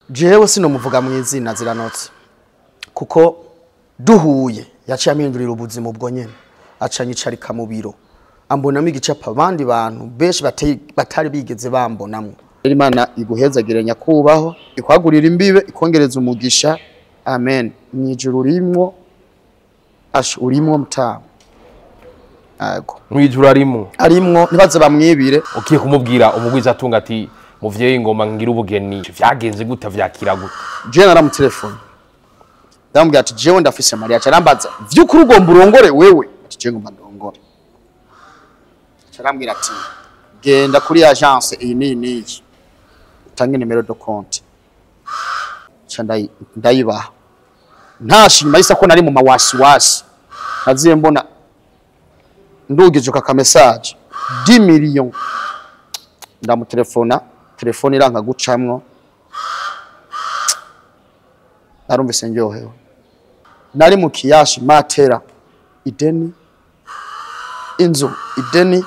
Jewe sinomuvuga mu izina ziranotse kuko duhuye yaciye amindurira ubuzima ubwo nyene, aca nyicarika mu biro ambonamo igicapo abandi bantu benshi batari bigeze bambonamwo. Imana iguhezagire nyakubaho, ikwagurira imbibe, ikongereza umugisha. Amen. Mwijuru urimwo, asha urimwo mutamu. Yego. Mwijuru arimwo. Arimwo, ntibaze bamwibire. Ukiye kumubwira umugwiza atunga ati muvyeyi ngoma ngira ubugeni, vyagenze gute, vyakira gute? Je naramutelefone. Ndamubwira ati jewe ndafise Maria, arambaza vy'ukuri ugomba urongore wewe? Ati jewe ngomba ndongore. Arambwira ati genda kuri agence iyi niyi niyi, utange nimero de compte. Ndayibaha. Ntashi nyuma y'isa ko nari mu mawasiwasi, naziye mbona ndugije ka message 10 millions. Ndamutelefona, telefone iranka gucamwo. Narumvise ndyohewe. Nari mu kiyashi matera ideni, inzu ideni.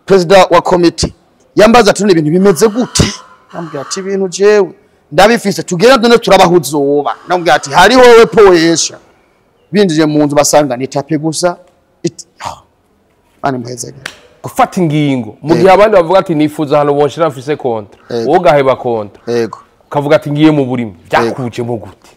President wa committee yambaza ati ibintu bimeze gute? Ndamubwira ati ibintu jewe ndabifise, tugenda none turabahuzoba. Ndamubwira ati hari wowe poesha. Binjije mu nzu basanga ni tapi gusa. Mane muhezege. Gufata ingingo mu gihe abandi bavuga ati nifuza hano bonshira mfise kontra, wowe ugaheba kontra. Yego. Ukavuga ati ngiye mu burimi, byakuje mu gute?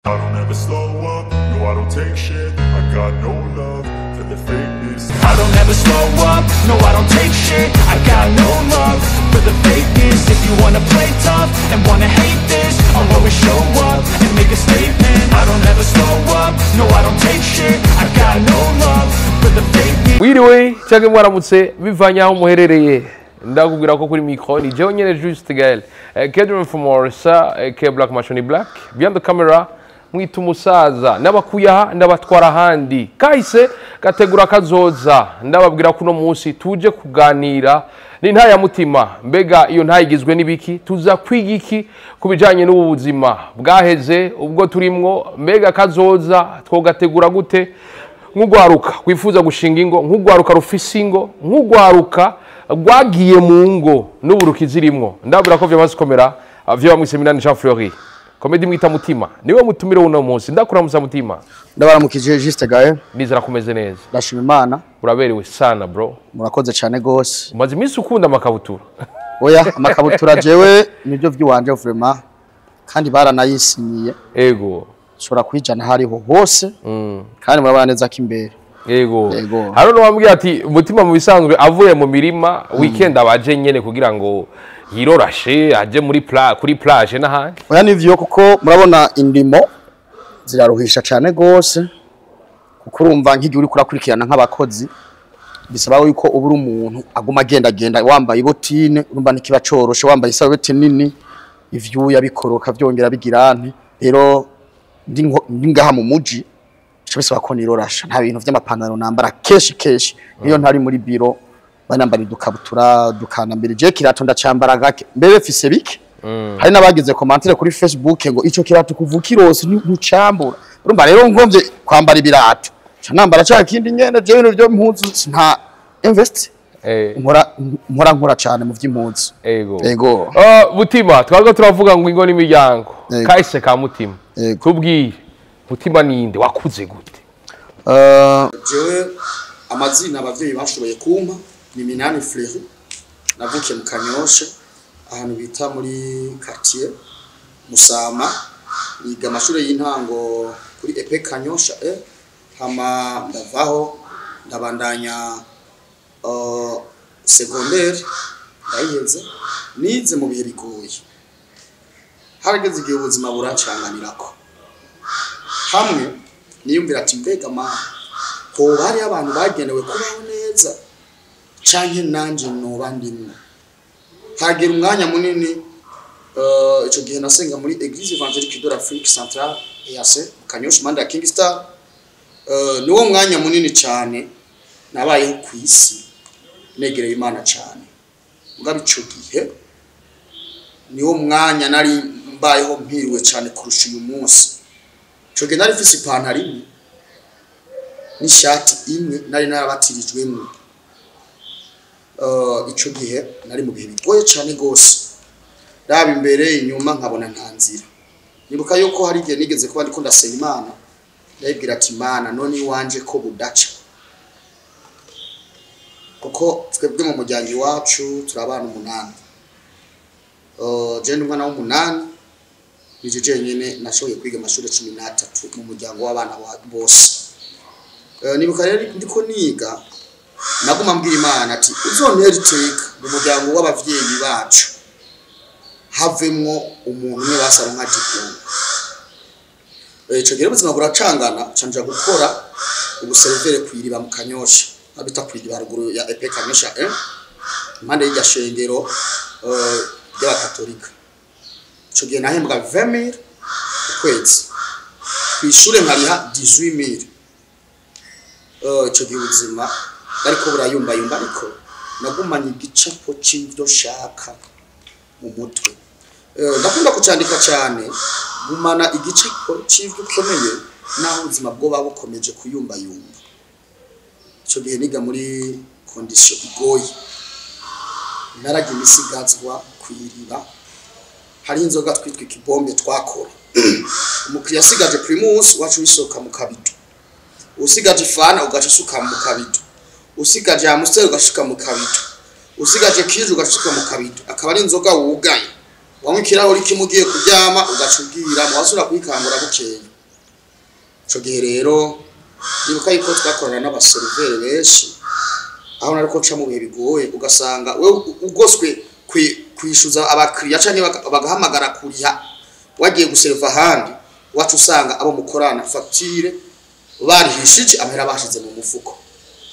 I don't ever slow up, no I don't take shit. I got no love for the fakeness. I don't ever slow up, no I don't take shit. I got no love for the fakeness. If you wanna play tough and wanna hate this, I'll always show up and make a statement. I don't ever slow up, no I don't take shit. I got no love for the fakeness. Wiriwe cyangwa mwaramutse bivanye aho muherereye. Ndakubwira ko kuri micro ni jewe nyene Juste Gaël, Kedron from Morsa, K Black Machoni Black, behind the camera mwita umusaza n'abakuyaha ndabatwara ahandi kahise gategura kazoza. Ndababwira kuno munsi tuje kuganira ni nta ya mutima. Mbega iyo ntayigizwe n'ibiki? Tuza kwiga iki kubijanye n'ubuzima bwaheze ubwo turimwo? Mbega kazoza twogategura gute? Nk'ugwaruka wifuza gushinga ingo, nk'ugwaruka rufise ingo, nk'ugwaruka rwagiye mu ngo n'uburuki zirimwo. Ndababwira ko vyamaze gukomera vyo bamwise Minani Jean Fleury. Komedi mwita mutima niwe mutumire uno munsi. Ndakuramuza mutima. Ndabaramukije Juste Gaël. Nizera kumeze neza. Ndashima Imana. Uraberewe sana bro. Murakoze cyane gose. Umaze iminsi ukunda amakabutura. Oya, amakabutura jewe nibyo vy'iwanje vraiment, kandi baranayisinyiye. Ego. Ushobora kwijana hariho hose. Kandi murabana neza kimbere. Ego. Haro no wambwiye ati mutima mu bisanzwe avuye mu mirima weekend abaje nyene kugira ngo yirorashe aje muri kuri plage n'ahandi. Oya nivyo, kuko murabona indimo ziraruhisha cyane gose, kuko urumva nk'igihe uri kurakurikirana nk'abakozi bisaba yuko ubura umuntu aguma agenda agenda wambaye ibotine, urumva ntikiba coroshe, wambaye isarubeti nini ivyuya bikoroka byongera bigirante. Rero ndi ngaha mu muji bisaba ko nirorasha, nta bintu vy'amapantaro nambara keshi keshi. Iyo ntari muri biro banambara idukabutura dukana mbere je kirato ndacambara gake mbere fise bike. Hari nabagize commentaire kuri Facebook ngo ico kirato kuvukirose ntucambura. Urumva rero ngomvye kwambara ibirato ca nambara ca kindi nyene je ibintu byo mpuzu nta invest. Nkora nkora cyane mu vy'impuzu. Ego. Ego. Mutima twago turavuga ngo ingo n'imiryango kahise ka mutima. Tubwire mutima ninde, wakuze gute? Jewe amazina abavyeyi bashoboye kumpa ni Minani Fleury. Navukiye mu Kanyosha ahantu bita muri quartier Musama, niga amashure y'intango kuri EP Kanyosha hama ndavaho ndabandanya secondaire ndayiheze. Nize mu bihe bigoye, harageze igihe ubuzima buracanganirako hamwe niyumvira ati mbega ma ko hari abantu bagenewe kubaho neza canke nanje noba ndimwo. Hagera umwanya munini ico gihe nasenga muri Eglise Evangelique de l'Afrique Centrale EAC Kanyosha manda King Star. Niwo mwanya munini cyane nabayeho ku isi negereye Imana cyane. Mugabo ico gihe niwo mwanya nari mbayeho mpiriwe cyane kurusha uyu munsi. Ico gihe nari mfise ipantaro imwe n'ishati imwe nari narabatirijwemwo. Ico gihe nari mu bihe bigoye cane gose, raba imbere inyuma nkabona nta nzira. Nibuka yuko hari igihe nigeze kuba ndiko ndasenga Imana, ndayibwira ati: "Imana, none iwanje ko budaca?" Kuko twebwe mu muryango iwacu turi abana 8. Je ndi umwana w'umunani, nije jenyine nashoboye kwiga amashuri 13 mu muryango w'abana bose. Nibuka rero ndiko niga, naguma mbwira Imana ati: "Uzontera iteka mu muryango w'abavyeyi bacu havemwo umuntu umwe basaronka diplôme." Ico gihe ubuzima buracangana, canja gukora ubuserveur kw'iriba mu Kanyosha, aho bita kw'iriba, haruguru ya EP Kanyosha, impande y'irya shengero ry'abakatolika. Ico gihe nahembwa 20,000 ukwezi, kw'ishure nkariha 18,000. Ico gihe ubuzima bariko burayumbayumba, ariko nagumanye igicapo c'ivyo shaka mu mutwe. Ndakunda kucandika cyane: gumana igicapo c'ivyo ukeneye naho ubuzima bwoba bukomeje kuyumbayumba. Ico gihe niga muri condition igoye, naraga imisigazwa kw'iriba. Hari inzoga twitwa ikibombe twakora. Umukiriya asigaje Primus, wacu wisoka mu kabido; usigaje Fanta, ugaca usuka mu kabido; usigaje Amstel, ugasuka mu kabido; usigaje kije, ugasuka mu kabido. Akaba ari inzoga wugaye, wanywa ikirahuri kimwe ugiye kuryama, ugaca ubwira wasubira kuyikangura bukeye. Ico gihe rero nibuka yuko twakorana n'abaserveur benshi, aho nariko nca mu bihe bigoye, ugasanga wewe ugoswe kwishuza abakiriya canke bagahamagara kuriha wagiye guserva ahandi, wacu usanga abo mukorana facture barihishije, amahera bashize mu mufuko.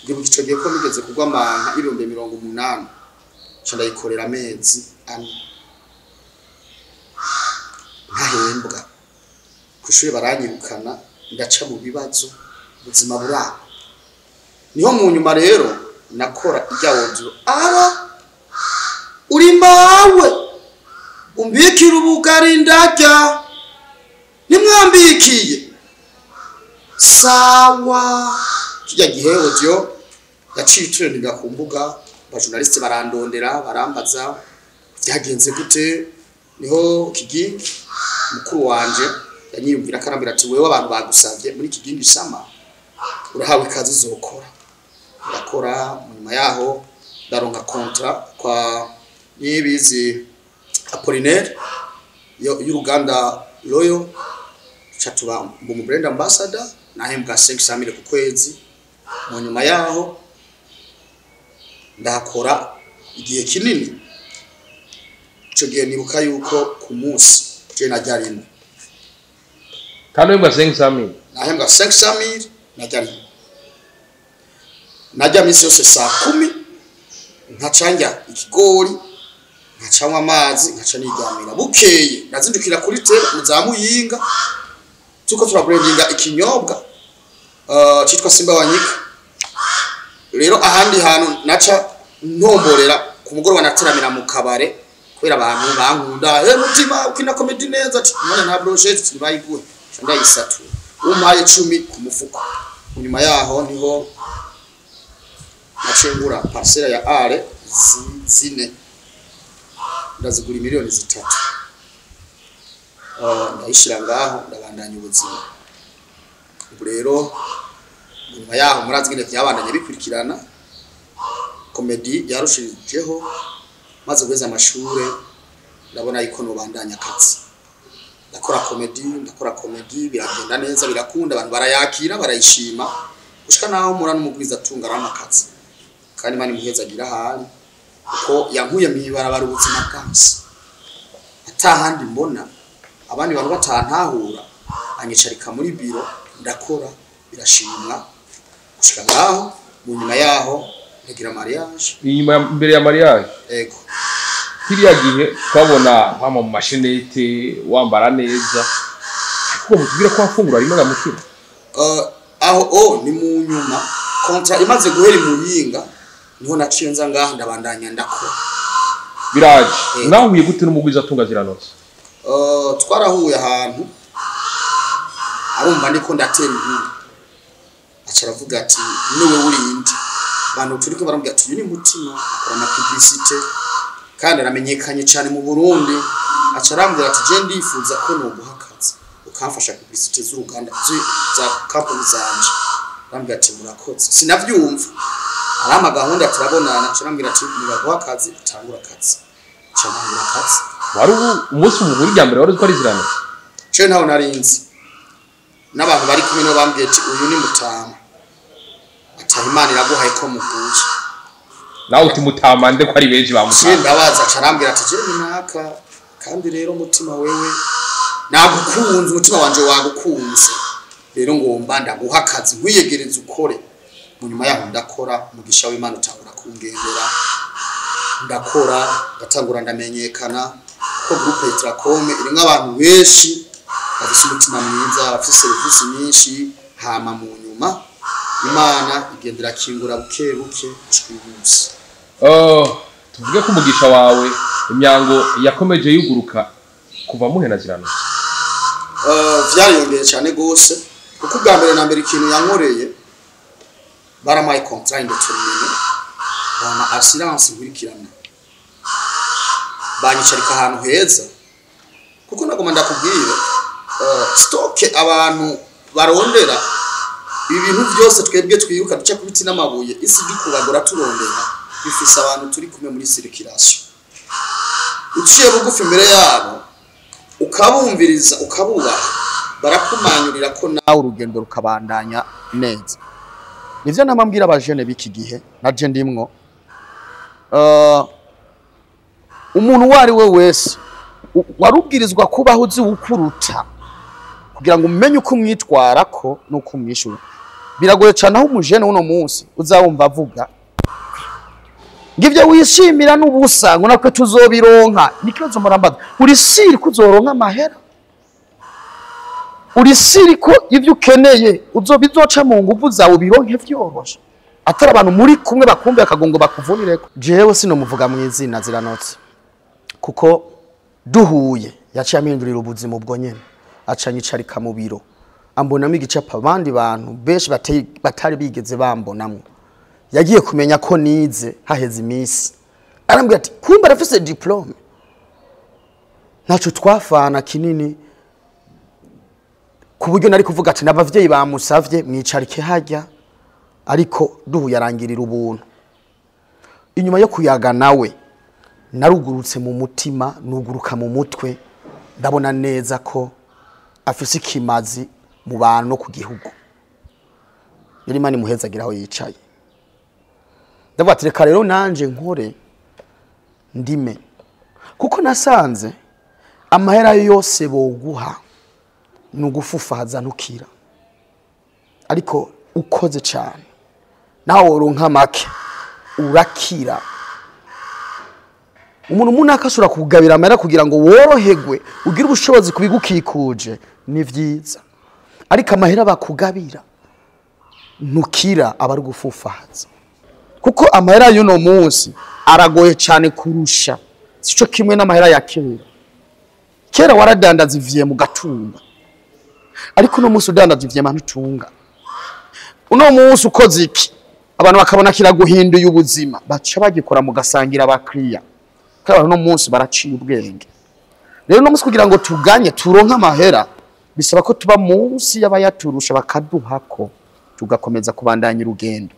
Ndibuka ico gihe ko nigeze kugwa amanka 80,000, nca ndayikorera amezi 4 ntahembwa. Kw'ishuri baranyirukana, ndaca mu bibazo, ubuzima buraba. Niho mu nyuma rero nakora irya audio: "Ara uri mawe, umbikira ubugari ndarya, nimwambikiye sawa." Kirya gihe audio yaciye itrendinga ku mbuga, abajournaliste barandondera, barambaza byagenze gute. Niho Kigingi mukuru wanje yanyiyumvira, akarambira ati: "Wewe abantu bagusavye muri Kigingi sama, urahawe ikaze, uzokora." Ndakora, nyuma yaho ndaronka contrat kwa Niyibizi Apollinaire y'uruganda Royal, ca tuba mu brand ambassador, nahembwa 500,000 ku kwezi. Mu nyuma yaho ndahakora igihe kinini. Ico gihe nibuka yuko ku munsi je narya rimwe. Kandi wembwa 500,000? Nahembwa 500,000, narya rimwe. Narya misi yose saa 10, nkaca ndya ikigori, nkacanywa amazi, nkaca niryamira. Bukeye nazindukira kuri tele mu za Muyinga, tuko turabrandinga ikinyobwa citwa Simba Wanyika. Rero ahandi hantu naca ntomborera ku mugoroba, nateramira mu kabare kubera abantu bankunda: "Eh, mutima ukina comedy neza." Ati: "None nta brochette ntibayiguhe?" Nca ndayisatura, umpaye 10 ku mufuko. Nyuma yaho niho naciye ngura parcelle ya are 4, ndazigura miliyoni 3. Ndayishira ngaho, ndabandanya ubuzima. Ubu rero nyuma yaho murazi ingene vyabandanye bikurikirana, comedy yarushirijeho. Maze guheza amashure, ndabona yuko nobandanya akazi, ndakora comedy. Ndakora comedy, biragenda neza, birakunda, abantu barayakira, barayishima, gushika naho mura n'umugwiza atunga arampa akazi. Kandi Imana imuhezagira ahari, kuko yankuye mw'ibarabara. Ubuzima bwanse atahandi mbona, abandi bantu batantahura, anyicarika muri biro, ndakora, birashimwa gushika ngaho. Mu nyuma yaho ndagira mariage. Inyuma, imbere ya mariage? Ego. Kiriya gihe twabona wama mu mashenete, wambara neza, ariko mutubwira ko wafungura rimwe na mutima. Aho o ni mu nyuma, contrat imaze guhera mu Muyinga, niho naciye nza ngaha, ndabandanya ndakora. Biraje. Mwahuye gute n'umugwiza atunga ziranotse? Twarahuye ahantu, arumva ndiko ndatera inkuru, aca aravuga ati: "Niwe uri inde?" Abantu turiko barambwira ati uyu ni Mutima, akora ama publicité kandi aramenyekanye cyane mu Burundi. Aca arambwira ati je ndifuza ko noguha akazi ukamfasha publicité z'uruganda za company zanje. Arambwira ati murakoze. Sinavyumva, arampa gahunda, turabonana. Aca arambwira ati nibaguha akazi, utangura akazi. Aca ntangura akazi. Wari umunsi umugura irya mbere, wari uzi ko ari Ziranotse? Je ntaho narinzi, n'abantu bari kumwe nibo bambwiye ati uyu ni Mutama, ati Imana iraguhaye ko muhuye. Nawe uti Mutama nde, ko ari benshi Je bamutama? Ndabaza, aca arambwira ati je ni naka, kandi rero umutima wewe nagukunze, umutima wanje wagukunze, rero ngomba ndaguha akazi, nkwiyegereze ukore. Mu nyuma yaho ndakora, umugisha w'Imana utangura kungendera, ndakora, ndatangura ndamenyekana, kuko groupe Tracom irimwo abantu benshi bafise umutima mwiza, bafise serivisi nyinshi. Hama mu nyuma Imana igendera kingura buke buke gushika uyu munsi. Oh, tuvuge ko umugisha wawe, imyango yakomeje yuguruka kuva muhe na Ziranotse? Vyariyongeye cyane gose, kuko ubwa mbere na mbere ikintu yankoreye, barampaye contrat indéterminée, bampa assurance nkurikirana, banyicarika ahantu heza, kuko nagoma ndakubwire, stock abantu barondera ibi bintu byose twebwe twiruka duca ku biti n'amabuye, isi dukubagura turondera, bifise abantu turi kumwe muri circulation. Uciye bugufi imbere yabo, ukabumviriza, ukabubaha, barakumanyurira ko nawe urugendo rukabandanya neza. Nivyo namambwira abajene b'iki gihe, naje ndimwo. Umuntu uwo ari we wese warubwirizwa kubaho uzi ukuruta kugira ngo umenye uko umwitwarako n'uko umwishyura. Biragoye cyane aho umujene w'uno munsi uzawumva avuga ngo ibyo wishimira n'ubusa, ngo natwe tuzobironka. N'ikibazo murambaza: uri sûr ko uzoronka amahera? Uri sûr ko ibyo ukeneye uzobizoca mu nguvu zawe ubironke vyoroshe, atari abantu muri kumwe bakumve akagongo bakuvunireko? Jewe sinomuvuga mu izina Ziranotse, kuko duhuye yaciye amindurira ubuzima ubwo nyene. Aca anyicarika mu biro, ambonamo igicapo abandi bantu benshi batari bigeze bambonamwo. Yagiye kumenya ko nize haheze iminsi, arambwira ati kumbe arafise diplôme. Ntaco twafana kinini ku buryo nari kuvuga ati n'abavyeyi bamusavye mwicarike hajya, ariko duhuye arangirira ubuntu. Inyuma yo kuyaga nawe, narugurutse mu mutima, nuguruka mu mutwe, ndabona neza ko afise ikimazi mu bantu no ku gihugu. Yari Imana imuhezagira aho yicaye. Ndavuga ati reka rero nanje nkore ndime, kuko nasanze amahera yose boguha ni ugufufaza, ntukira. Ariko ukoze cyane, nawe woronka make, urakira. Umuntu umunaka ashobora kugabira amahera kugira ngo woroherwe, ugire ubushobozi kubigukikuje, ni vyiza. Ariko amahera bakugabira ntukira, aba ari gufufaza, kuko amahera y'uno munsi aragoye cyane kurusha, sico kimwe n'amahera ya kera. Kera waradandaza ivye mu gatunga, ariko uno munsi udandaza ivyema ntutunga. Uno munsi ukoze iki, abantu bakabona kiraguhinduye ubuzima, baca bagikora, mugasangira abakiriya. Kandi abantu uno munsi baraciye ubwenge. Rero uno munsi kugira ngo tuganye turonke amahera, bisaba ko tuba munsi y'abayaturusha, bakaduhako, tugakomeza kubandanya urugendo.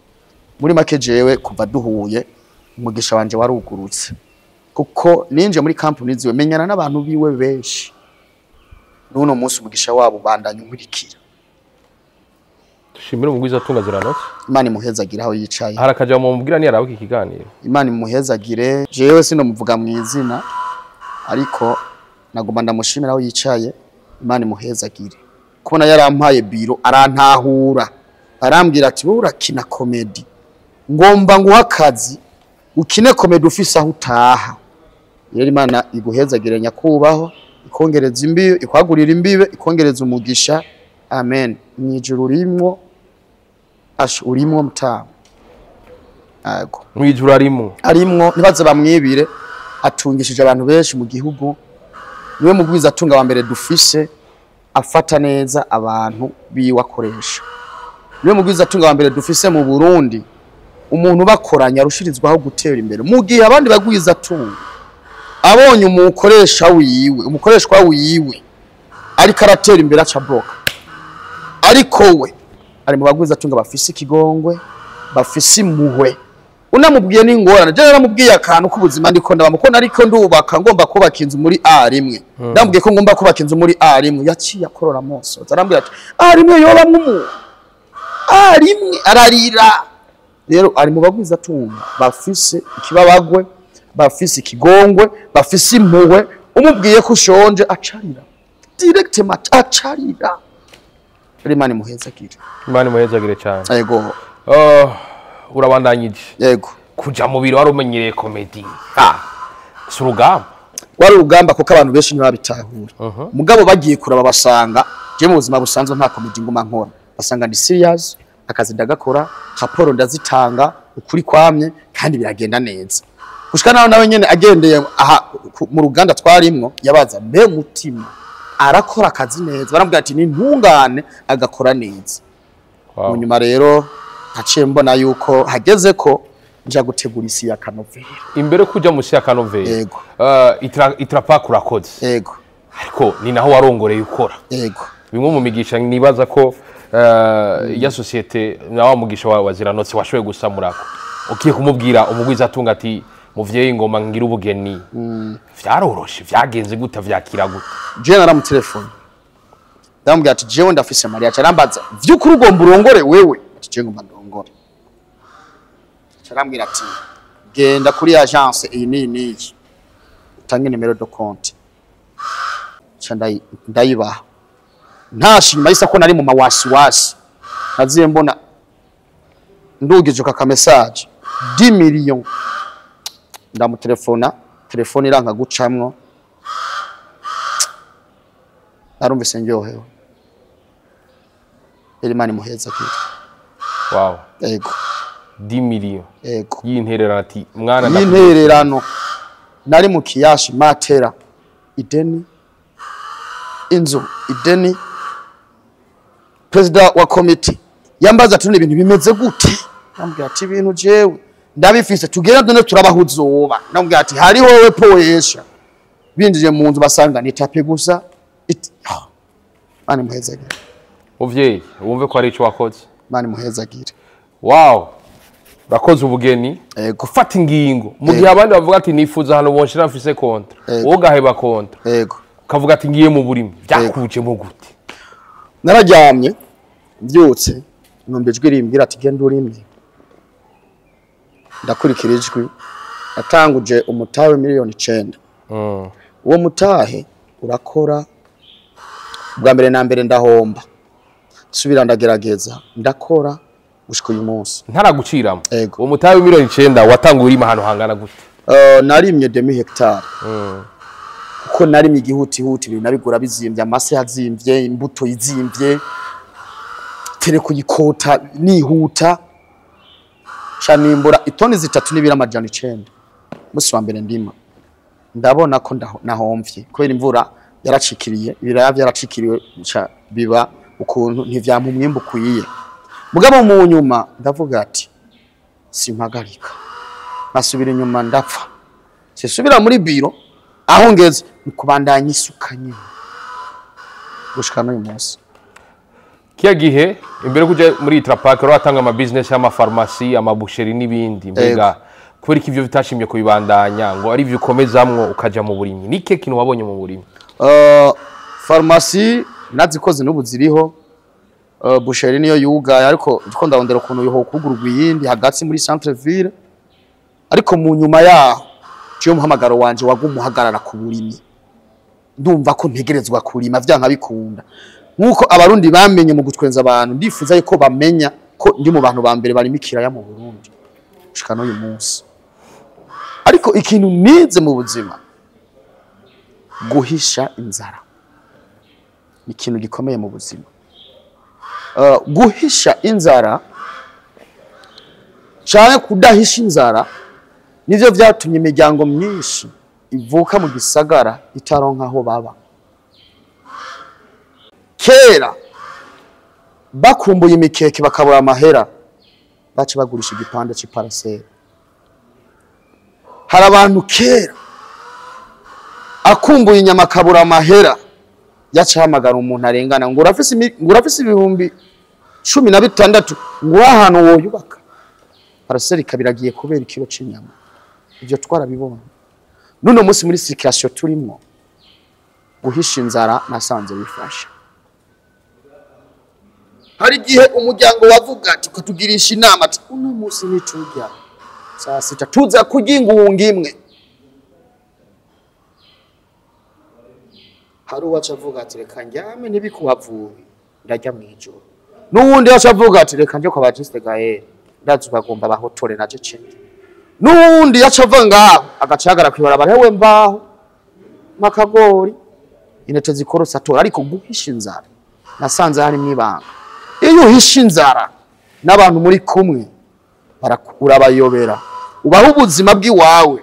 Muri make, jewe kuva duhuye umugisha wanje warugurutse, kuko ninje muri company ziwe, menyana n'abantu biwe benshi. N'uno munsi umugisha wabo ubandanya unkurikira. Dushimire umugwiza atunga Ziranotse. Imana imuhezagire aho yicaye. Hari akajambo mubwira niyaraba iki kiganiro? Imana imuhezagire. Jewe sinomuvuga mu izina, ariko nagomba ndamushimira aho yicaye. Imana imuhezagire kubona yarampaye biro, arantahura, arambwira ati wowe urakina comédie, ngomba nguha akazi ukine comédie ufise aho utaha. Rero Imana iguhezagire nyakubaho, ikongereza imbibe, ikwagurira imbibe, ikongereza umugisha. Amen. Mwijuru urimwo, asha urimwo mutamu. Yego. Mwijuru arimo. Arimwo, ntibaze bamwibire. Atungishije abantu benshi mu gihugu. Niwe mugwiza atunga wa mbere dufise afata neza abantu biwe akoresha. Niwe mugwiza atunga wa mbere dufise mu Burundi. Umuntu bakoranya arushirizwaho gutera imbere mu gihe abandi bagwiza atunga. Abonye umukoresha wiwe, umukoreshwa wiwe ariko aratera imbere, aca bloka. Ariko we ari mu bagwiza atunga bafise ikigongwe, bafise impuhwe. Unamubwiye n'ingorane, je naramubwiye akantu k'ubuzima ndiko ndabamo, ko nariko ndubaka, ngomba kubaka inzu muri A rimwe. Ndamubwiye ko ngomba kubaka inzu muri A rimwe, yaciye akorora amosozi, arambwira ati: "A rimwe yobamwo umuntu? A rimwe?" Ararira. Rero ari mu bagwiza atunga bafise ikibabagwe, bafise ikigongwe, bafise impuhwe. Umubwiye ko ushonje acarira directement, acarira. Rero Imana imuhezagire. Imana imuhezagire cyane. Yego. Urabandanyije. Yego. Kuja mu biro wari umenyereye comédie, ah, si urugamba? Wari urugamba, kuko abantu benshi ntibabitahura. Mugabo bagiye kuraba basanga je mu buzima busanzwe nta comédie nguma nkora, basanga ndi serious, akazi ndagakora, raporo ndazitanga ukuri kwamye, kandi biragenda neza. Gushika naho nawe nyene agendeye aha mu ruganda twarimwo, yabaza: "Mbe Mutima arakora akazi neza?" Baramubwira ati: "Ni ntungane, agakora neza." Mu nyuma rero naciye mbona yuko hageze ko nja gutegura isi ya kanovera. Imbere kuja musi ya kanovera, Yego. Itrapak urakoze, Yego. ariko ni naho warongoreye ukora. Yego. Bimwe mu migisha nibaza ko ya société na wa mugisha wa Ziranotse washoboye gusamurako, ugiye kumubwira umugwiza atunga ati: "Muvyeyi, ngoma ngira ubugeni", vyaroroshe? Vyagenze gute? Vyakira gute? Jewe naramutelefone, ndamubwira ati: "Jewe ndafise mariage." Arambaza: "Vy'ukuri ugomba urongore wewe?" Ati: "Jewe ngomba ndongore." Arambwira ati: "Genda kuri agence iyi n'iyi n'iyi, utange numéro de compte." Nca ndayibaha. Ntashe inyuma y'isako nari mu mawasiwasi, naziye mbona ndugije ka message 10 millions. Ndamutelefona, telefone iranka gucamwo. Narumvise ndyohewe. Rero Imana imuhezagire. Yego. 10 millions Yego. y'intererano, ati: "Mwana, Y'intererano. Nari mu kiyashi, matera ideni, inzu ideni. Perezida wa komite yambaza ati: "None ibintu bimeze gute?" Ndamubwira ati: "Ibintu jewe ndabifise, tugenda none turabahuzoba." Ndamubwira ati: "Hariho wewe poesha." Binjije mu nzu basanga ni tapis gusa. Oh. Imana imuhezagire. Muvyeyi, wumve ko hari ico wakoze. Imana imuhezagire. Wow, urakoze ubugeni. Yego. Gufata ingingo mu gihe abandi bavuga ati: "Nifuza ahantu bonshira mfise contrat", Yego. wowe ugaheba contrat, Yego. ukavuga ati: "Ngiye mu burimi", byakujemo gute? Nararyamye, mbyutse numva ijwi rimbwira ati: "Genda urimye." Ndakurikira ijwi. Natanguje umutahe 9 miliyoni. Uwo mutahe urakora, bwa mbere na mbere ndahomba, subira ndagerageza, ndakora gushika uyu munsi. Ntaraguciramo. Yego. Uwo mutahe w'9 miliyoni watanguye urima ahantu hangana gute? Narimye demi hectare, kuko narimye igihutihuti, ibintu nabigura bizimvye, amase yazimvye, imbuto izimvye, tere kuyikota nihuta. Ca nimbura itoni 3 n'ibiro 900. Musi wa mbere ndima, ndabona ko nahomvye kubera imvura yaracikiriye, ibiraya vyaracikiriwe, ca biba ukuntu ntivyampa umwimbu ukwiye. Mugabo mu nyuma ndavuga ati: "Simpagarika." Nasubira inyuma ndapfa, sisubira muri biro. Aho ngeze ni kubandanya isuka nyine gushika n'uyu munsi. Kiya gihe imbere yo kuja muri Itrapak wari watanga ama business y'amafarumasi, amabusheri n'ibindi. Mbega kubera ko ivyo bitashimye kubibandanya ngo ari ivyo ukomezamwo, ukaja mu burimyi, ni ikihe kintu wabonye mu burimyi? Farumasi nazikoze, n'ubu ziriho. Boucherie niyo yugaye, ariko ndiko ndarondera ukuntu yohokugurwa iyindi hagati muri centre ville. Ariko mu nyuma yaho ciyo umuhamagaro wanje waguma uhagarara ku burimyi. Ndumva ko ntegerezwa kurima vyanka bikunda. Nkuko abarundi bamenye mu gutwenza abantu, ndifuza yuko bamenya ko ndi mu bantu ba mbere barima ikiraya mu Burundi gushika n'uyu munsi. Ariko ikintu nize mu buzima, guhisha inzara ni ikintu gikomeye mu buzima. Guhisha inzara canke kudahisha inzara nivyo vyatumye imiryango myinshi ivuka mu gisagara itaronka aho baba. Kera bakumbuye imikeke bakabura amahera. Baca bagurisha igipande c'iparasera. Hari abantu kera akumbuye inyama akabura amahera, yaca ahamagara umuntu arengana ngo urafise 16,000 ngo ahantu woyubaka parasera ikabiragiye kubera ikiro c'inyama. Ivyo twarabibonye. Nuno munsi muri circulation turimo, guhisha inzara nasanze bifasha. Hari igihe umuryango wavuga ati kutugirisha inama ati uno munsi niturya saa sita tuza kurya ingunga imwe. Hari uwaca avuga ati reka ndyame ntibikuhavuye ndarya mw'ijoro. N'uwundi yaca avuga ati reka nje kwa Baptiste Gaël ndazi bagomba bahotore naje cende. N'uwundi yaca ava ngaho agaca ahagarara kw'ibarabara, hewe mbaho makagori intete zikorosa atora. Ariko guhisha inzara nasanze hari mw'ibanga. Iyo uhisha inzara n'abantu muri kumwe urabayobera, ubaho ubuzima bw'iwawe.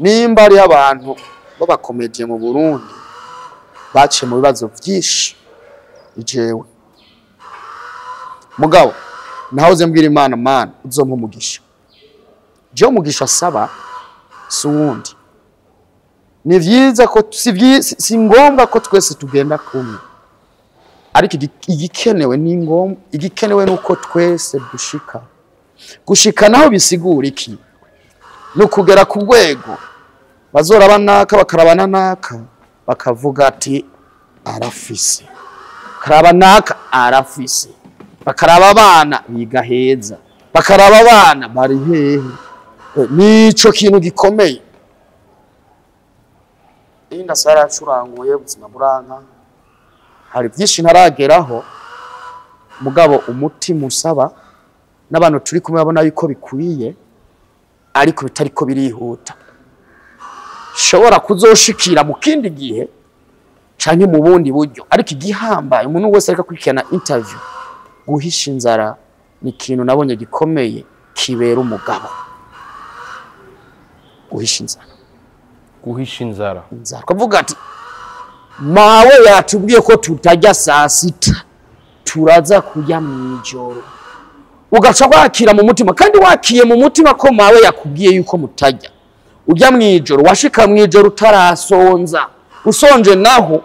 Nimba ari abantu b'abakomediye mu Burundi baciye mu bibazo vyinshi, jewe mugabo nahoze mbwira Imana, Mana uzompa umugisha. Jewe umugisha saba si uwundi. Ni vyiza ko si ngombwa ko twese tugenda kumwe, ariko igikenewe ni ngombwa, igikenewe nuko twese dushika. Gushika naho bisigura iki? No kugera ku rwego bazoraba naka bakarabana naka bakavuga ati arafise, karaba naka arafise, bakaraba abana biga heza, bakaraba abana bari hehe. Nico kintu gikomeye. Inda sara curanguye ubuzima buranka, hari byinshi ntarageraho, mugabo umutima usaba n'abantu turi kumwe babona yuko bikwiye, ariko bitariko birihuta. Shobora kuzoshikira mu kindi gihe canke mu bundi buryo, ariko igihambaye umuntu wese ariko akurikirana interview, guhisha inzara ni ikintu nabonye gikomeye kibera umugabo. Guhisha inzara, guhisha inzara, inzara. Kuvuga ati mawe yatubwiye ko tutajya saa sita turaza kurya mw'ijoro, ugaca wakira mu mutima, kandi wakiye mu mutima ko mawe yakubwiye yuko mutajya ujya mw'ijoro, washika mw'ijoro utarasonza, usonje naho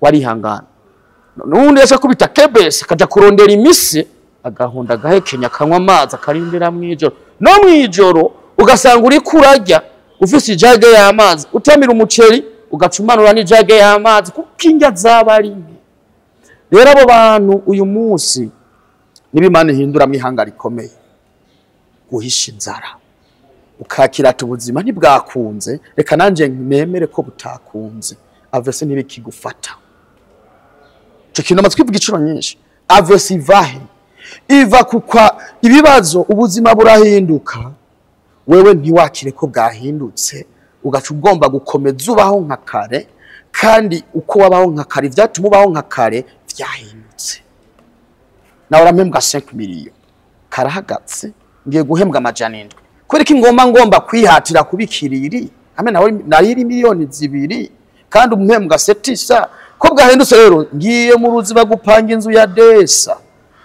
warihangana. Nundi yaca kubita kebese akaja kurondera imise, agahonda agahekenya akanywa amazi akarindira mw'ijoro. No mw'ijoro ugasanga uri kurarya ufise ijage y'amazi, utamira umuceri ugacumanura n'ijage y'amazi kuko indya zaba ari nke. Rero abo bantu uyu munsi niba Imana ihindura mw'ihanga rikomeye, guhisha inzara ukakira ati ubuzima ntibwakunze, reka nanje nemere ko butakunze, avese ntibikigufata. Ico kintu amaze kwivuga incuro nyinshi. Avese ivahe? Iva kukwa ibibazo, ubuzima burahinduka, wewe ntiwakire ko bwahindutse, ugaca ugomba gukomeza ubaho nka kare, kandi uko wabaho nka kare ivyatuma ubaho nka kare vyahindutse. Nawe urampembwa 5 million karahagatse, ngiye guhembwa 700. Kubera ko ngomba kwihatira kubikiriri hamwe nawe nari miliyoni 2 kandi umuhembwa 700 ko bwahindutse. Rero ngiye mu ruziba gupanga inzu ya desa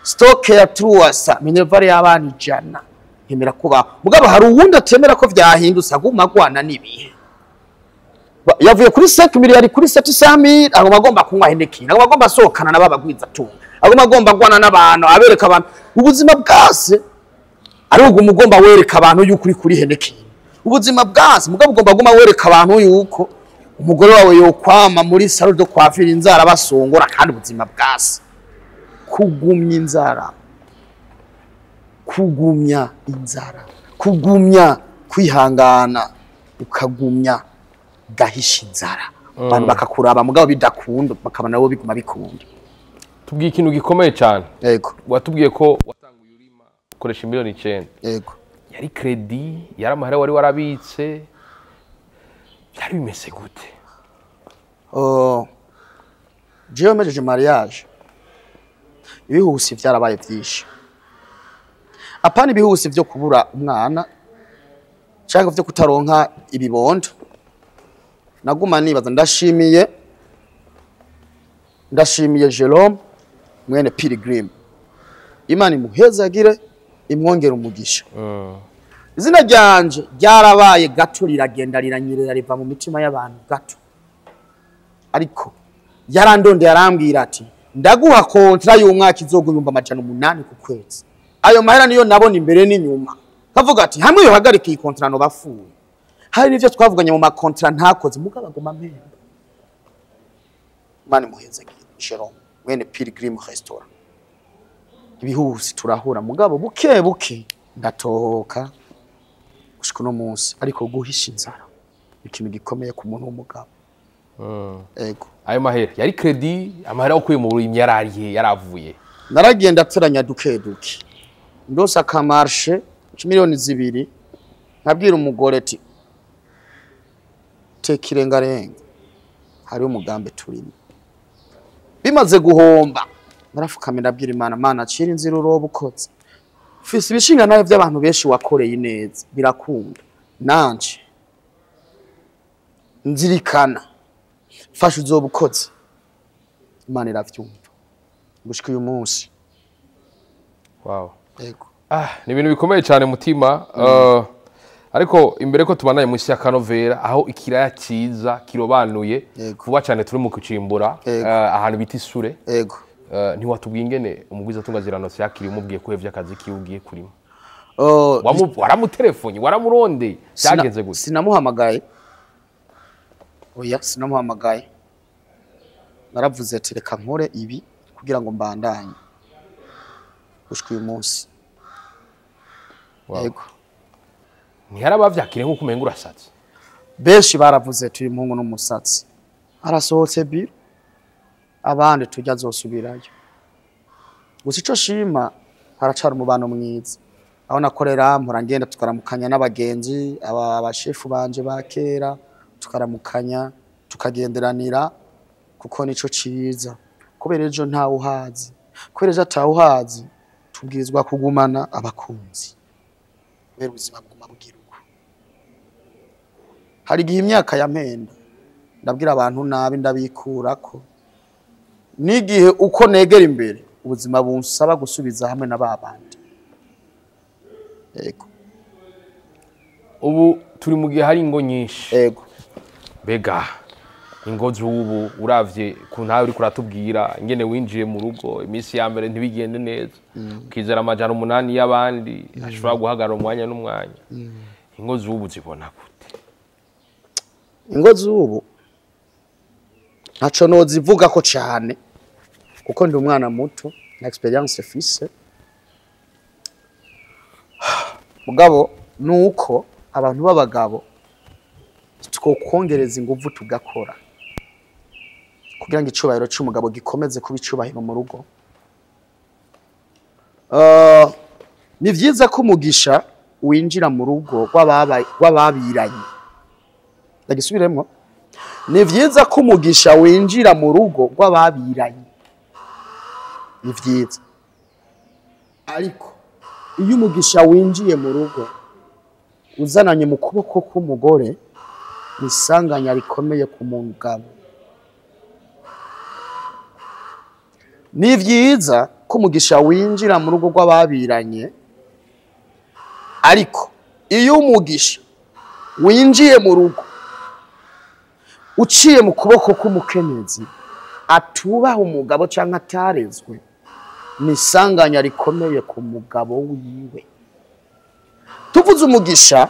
stock ya truasa minerval y'abana 100 nkemera kubaho. Mugabo hari uwundi atemera ko vyahindutse, aguma agwana n'ibihe. Yavuye kuri 5 miliyari kuri 700,000, aguma agomba kunywa Heineken, aguma agomba asohokana n'ababagwiza tunga, aguma agomba agwana n'abantu abereka abantu ubuzima bwase. Ari uguma ugomba wereka abantu yuko uri kuri Heineken, ubuzima bwase. Mugabo ugomba guma wereka abantu yuko umugore wawe yokwama muri salon de coiffure inzara basongora, kandi ubuzima bwase. Kugumya inzara, kugumya inzara, kugumya kwihangana, ukagumya gahisha inzara, abantu bakakuraba mugabo bidakunda, bakaba nabo biguma bikunda. Tubwiye ikintu gikomeye cyane. Yego. Watubwiye ko watanguye urima ukoresha miliyoni 9. Yego. Yari credit, yari amahera wari warabitse, byari bimeze gute? Jewe mejeje mariage, ibihusi vyarabaye vyinshi. Apana ibihusi vyo kubura umwana cyangwa vyo kutaronka ibibondo. Naguma nibaza, ndashimiye Jerome mwene Pilgrim. Imana imuhezagire, imwongere umugisha. Izina ryanje ryarabaye gato, riragenda riranyerera, riva mu mitima y'abantu gato. Ariko yarandondeye, arambwira ati: "Ndaguha contrat y'umwaka izoga 800,000 ku kwezi." Ayo mahera niyo nabona imbere n'inyuma, kavuga ati hamwe yohagarika iyi contrat no bapfuye. Hari n'ivyo twavuganye mu ma contrat ntakoze, mugabo aguma mpemba. Imana imuhezagire Jerome mwene Pilgrim Restaurant. Ibihusi turahura, mugabo buke buke ndatohoka gushika uno munsi. Ariko guhisha inzara ni ikintu gikomeye ku muntu w'umugabo. Ego. Ayo mahera yari crédit, amahera ukuye mu burimyi yarariye, yaravuye? Naragenda ateranya duke duke, ndose aka marché 2 miliyoni, nkabwira umugore ati: "Teka irengarenga, hariho umugambi turimo." Bimaze guhomba, narafukamye, ndabwira Imana: "Mana, cira inzira, uroba ukoze. Mfise ibishinga nawe by'abantu benshi wakoreye neza, birakunda, nanje nzirikana, fasha, uzoba ukoze." Imana iravyumva gushika uyu munsi. Yego. Ah, ni ibintu bikomeye cyane mutima. Ariko imbere ko tubandanye munsi ya kanovera, aho ikiraya cyiza kirobanuye vuba cyane turi mu kucimbura, ahantu bita Isure, ntiwatubwiye ingene umugwizatunga Ziranotse yakiriye umubwiye ko uhevye akazi kiwe ugiye kurima? Waramutelefone, waramurondeye, byagenze gute? Sinamuhamagaye, oya, sinamuhamagaye. Naravuze ati: "Reka nkore ibi kugira ngo mbandanye gushika uyu munsi." Yego. Ntihari abavyakiriye nk'uko umenga urasatse? Benshi baravuze ati: "Uyu muhungu n'umusatsi, arasohotse biro." Abandi: "Tujya azosubirayo." Gusa ico shima, haracari umubano mwiza aho nakorera. Mpora ngenda tukaramukanya n'abagenzi, aba abashefu banje ba kera, tukaramukanya, tukagenderanira, kuko nico ciza, kubera ejo ntawe uhazi, kubera ejo atawuhazi. Tubwirizwa kugumana abakunzi, kubera ubuzima buguma bugira uko. Hari igihe imyaka yampenda, ndabwira abantu nabi, ndabikurako. N'igihe uko negera imbere, ubuzima bunsaba gusubiza hamwe na ba bandi. Yego. Ubu turi mu gihe hari ingo nyinshi. Mbega ingo z'ubu, uravye ku ntawe uriko uratubwira ingene winjiye mu rugo, iminsi ya mbere ntibigende neza, ukizera 800 y'abandi ashobora guhagarara umwanya n'umwanya, ingo z'ubu zibona gute? Ingo z'ubu ntaco nozivugako cane, kuko ndi umwana muto na expérience fise. Mugabo nuko abantu b'abagabo twokongereza inguvu, tugakora kugira ngo icubahiro c'umugabo gikomeze kuba icubahiro mu rugo. Ni vyiza ko umugisha winjira mu rugo rw'ababiranye. Ndagisubiremwo: ni vyiza ko umugisha winjira mu rugo rw'ababiranye, ni vyiza. Ariko iyo umugisha winjiye mu rugo uzananye mu kuboko k'umugore, ni isanganya rikomeye ku mugabo. Ni vyiza ko umugisha winjira mu rugo rw'ababiranye, ariko iyo umugisha winjiye mu rugo uciye mu kuboko k'umukenyezi atubaha umugabo canke atarezwe, ni isanganya rikomeye ku mugabo wiwe. Tuvuze umugisha,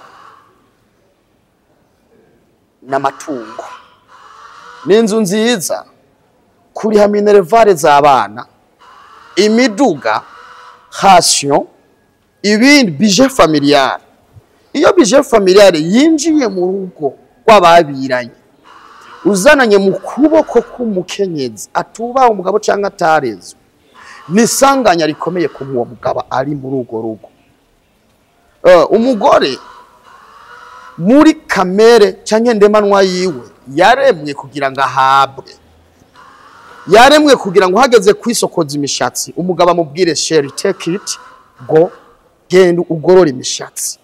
n'amatungo, ni inzu nziza, kuriha minerval z'abana, imiduga, ration, ibindi, budget familial. Iyo budget familial yinjiye mu rugo rw'ababiranye uzananye mu kuboko k'umukenyezi atubaha umugabo canke atarezwe, ni isanganya rikomeye ku uwo mugabo ari muri urwo rugo. Umugore muri kamere canke ndemanwa yiwe yaremwe kugira ngo ahabwe, yaremwe kugira ngo hageze kwisokoza imishatsi, umugabo amubwire: "Chéri, take it, go, genda ugorore imishatsi."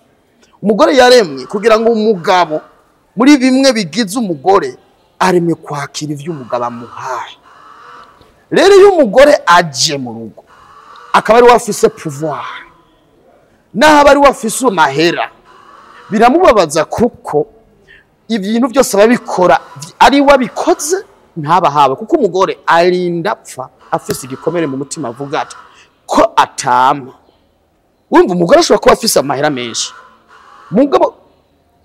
Umugore yaremwe kugira ngo umugabo, muri bimwe bigize umugore, aremwe kwakira ivyo umugabo amuhaye. Rero iyo umugore aje mu rugo Akaba ari we afise pouvoir, naho aba ari we afise amahera, biramubabaza kuko ibintu byose ababikora ari we abikoze, ntabahawe. Kuko umugore arinda apfa afise igikomere mu mutima, avuga ati ko atama. Wumva, umugore ashobora kuba afise amahera menshi, mugabo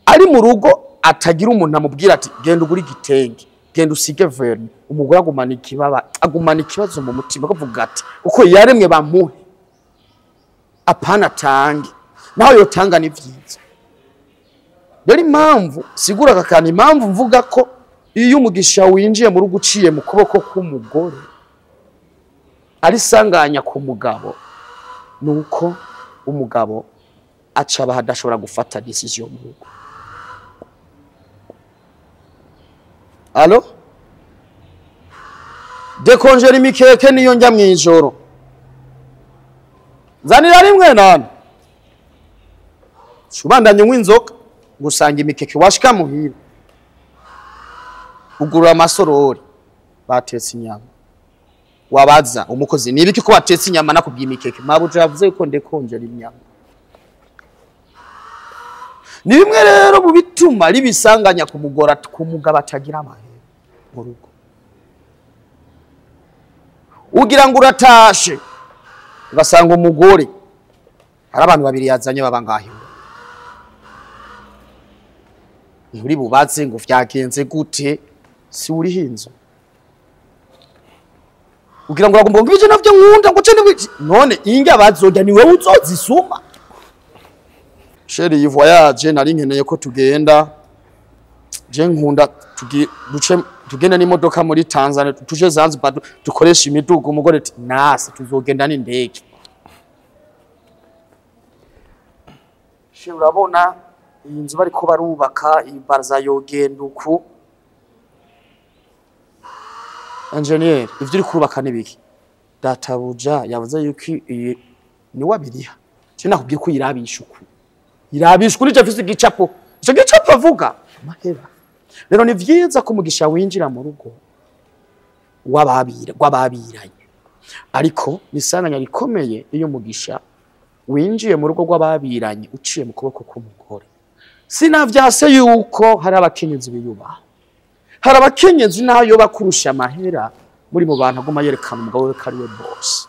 ari mu rugo atagira umuntu amubwira ati genda ugure igitenge, genda usige vernis. Umugore agumana ikibaba, agumana ikibazo mu mutima, akavuga ati uko yaremwe bamuhe, apana atange. Naho yotanga ni vyiza. Rero impamvu sigura aka kantu, impamvu mvuga ko iyo umugisha winjiye mu rugo uciye mu kuboko k'umugore ari sanganya ku mugabo, nuko umugabo aca abaha adashobora gufata décision mu rugo. Allo, décongela imikeke niyo njya mw'ijoro, zanira rimwe nane ubandanye unywa inzoga, gusanga imikeke. Washika muhira, ugurura amasorori, batetse inyama. Wabaza umukozi nibiki ko batetse inyama, nakubwiye imikeke? Mabuja yavuze yuko ndekongera inyama. Ni bimwe rero mu bituma ribisanganya ku mugora, ku mugabo atagira amahera mu rugo. Ugira ngo uratashe, ugasanga umugore hari abantu babiri yazanye baba ngaho. Nturi bubatse ngo vyagenze gute, si uriho inzu. Ugira ngo uragomba ngo ibyo navyo nkunda ngo ce none inga bazorya, ni wewe uzozisuma. Chéri, iyi voyage nari nkeneye ko tugenda, je nkunda duce tugenda n'imodoka muri Tanzania, tuje Zanzibar, dukoresha imiduga. Umugore ati nase tuzogenda n'indege. Chéri, urabona iyi nzu bariko barubaka, iyi baraza yogenda uku. Engineer, ivyo uri kubaka nibiki? Databuja yavuze yuko iyi ni wabiriha. Je nakubwiye ko yirabisha uku, irabisha kuri icyo afise igicapo, ico gicapo avuga amahera. Rero ni vyiza ko umugisha winjira mu rugo w'ababira rw'ababiranye, ariko ni isanganya rikomeye iyo umugisha winjiye mu rugo rw'ababiranye uciye mu kuboko k'umugore. Sinavyase yuko hari abakenyezi biyubaha, hari abakenyezi naho yoba kurusha amahera, muri mu bantu aguma yerekana umugabo we ko ari we boss.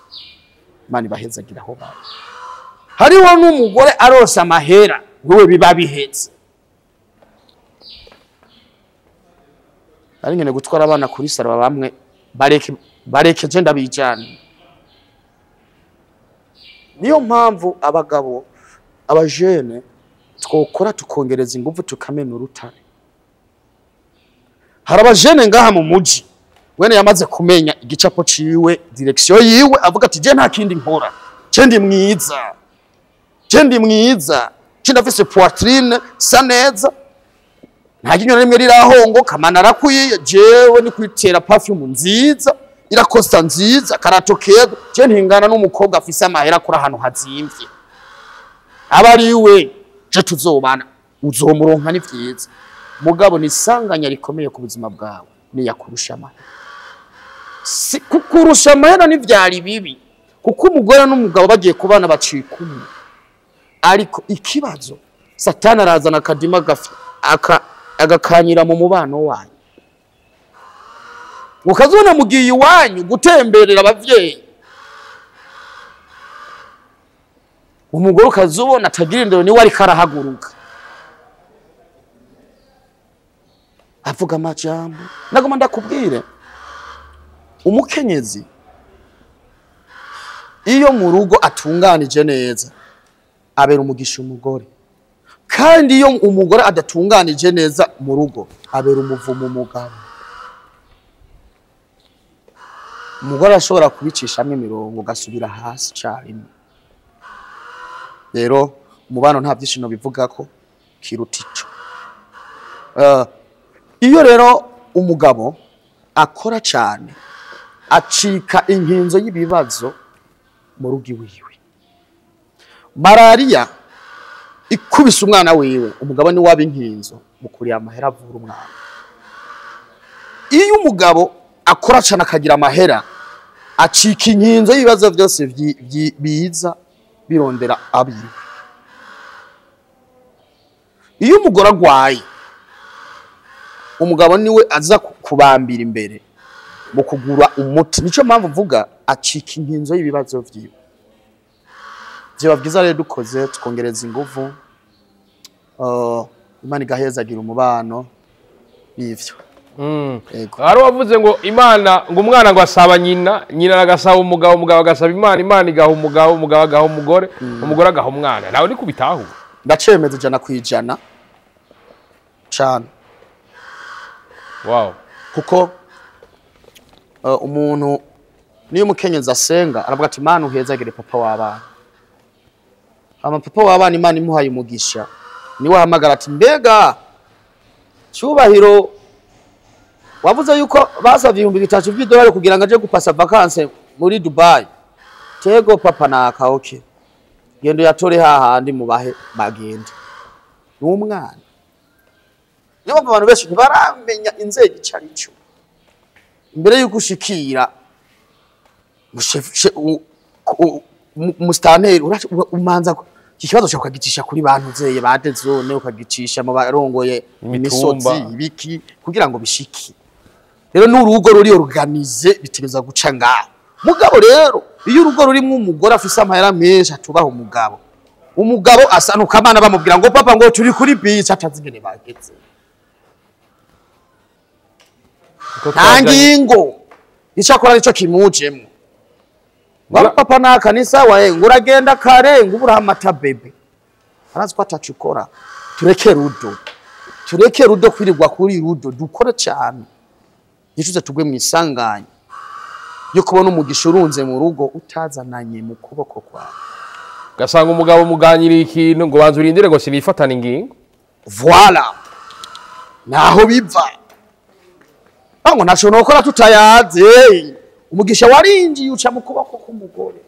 Imana ibahezagira aho bari. Hariho n'umugore arose amahera, wewe biba bihetse. Ari ngene gutwara abana kuri salon, bamwe bareke bareke, je ndabijana. Niyo mpamvu abagabo, abajene, twokora tukongereza ingufu, tukamena urutare. Hari abajene ngaha mu muji wene yamaze kumenya igicapo ciwe, direction yiwe, avuga ati je nta kindi nkora, je ndi mwiza, je ndi mwiza, je ndafise poitrine sa neza, nta ryinyo na rimwe rirahongo, kamana arakwiye, jewe ni kwitera perfume nziza irakosta nziza, karato keza, je ntingana n'umukobwa afise amahera akora ahantu hazimvye. Aba ari we je tuzobana. Uzomuronka, ni vyiza, mugabo ni isanganya rikomeye ku buzima bwawe niyakurusha amahera. Si kukurusha amahera ntivyari bibi, kuko umugore n'umugabo bagiye kubana bacika umwe. Ariko ikibazo, Satani arazana akadima gafi agakanyira mu mubano wanyu, ukazibona mugiye iwanyu gutemberera abavyeyi, umugore ukazubona atagira indero, niwe ariko arahaguruka avuga amajambo. Nagoma ndakubwire, umukenyezi iyo mu rugo atunganije neza abera umugisha umugore, kandi iyo umugore adatunganije neza mu rugo abera umuvumo umugabo. Umugore ashobora kubicishamo imirongo ugasubira hasi carimwe. Rero umubano nta byishimo bivuga ko kiruta ico. Iyo rero umugabo akora cyane, acika inkinzo y'ibibazo mu rugo iwiwe. Malariya ikubise umwana wiwe, umugabo ni waba inkinzo mu kuriya amahera avura umwana. Iyo umugabo akora cyane akagira amahera, Acika inkinzo y'ibibazo byose biza birondera abiwe. Iyo umugore agwaye, umugabo niwe aza kubambira imbere mu kugura umuti. Nico mpamvu mvuga acika inkinzo y'ibibazo vyiwe. Vyoba byiza rero dukoze tukongereza inguvu, Imana igahezagira umubano n'ivyo. Yego. Hari uwavuze ngo Imana, ngo umwana ngo asaba nyina, nyina agasaba umugabo, umugabo agasaba Imana, Imana igaha umugabo, umugabo agaha umugore, umugore agaha umwana. Nawe ni kubitahura? Ndacemeza 100% cane. Wow. Kuko umuntu niyo umukenyezi asenga aravuga ati Imana uhezagire papa w'abana. Hama papa w'abana Imana imuhaye umugisha, niwe ahamagara ati mbega Cyubahiro wavuze yuko basavye 3000 by'idolari kugira ngo aje gupasa vacances muri Dubai. Tego papa naka, okay. Gendo yatore hahandi mubahe bagende. N'umwana. Niyo mpamvu abantu benshi ntibaramenya inzego ico ari cyo. Imbere yuko ushikira musitanteri umanza iki kibazo cyo ukagicisha kuri bantu zeye ba zone, ukagicisha mu barongoye Imitumba. imisozi ibiki kugira ngo bishike. Rero n'urugo ruri organize bitegeza guca ngaho. Mugabo rero iyo urugo rurimwo umugore afise amahera menshi atubaha umugabo, umugabo asanuka abana bamubwira ngo papa ngo turi kuri beach, atazi ingene bageze. Kuko Nta ngingo ico akora nico kimujemwo. Ngo papa naka ni sawa, ngo uragenda kare ngo ubura amata bebe. Arazi ko ataco ukora. Tureke rudo. Tureke rudo kwirirwa kuri rudo, dukore cyane. Ntituze tugwe mu isanganya yo kubona umugisha urunze mu rugo utazananye mu kuboko kwawe. Ugasanga umugabo muganiriye ikintu ngo banza urindire ngo sinifatane ingingo. Voilà. Naho biva. Ngo ntaco nokora tutayaze. Umugisha warinjiye uca mu kuboko k'umugore.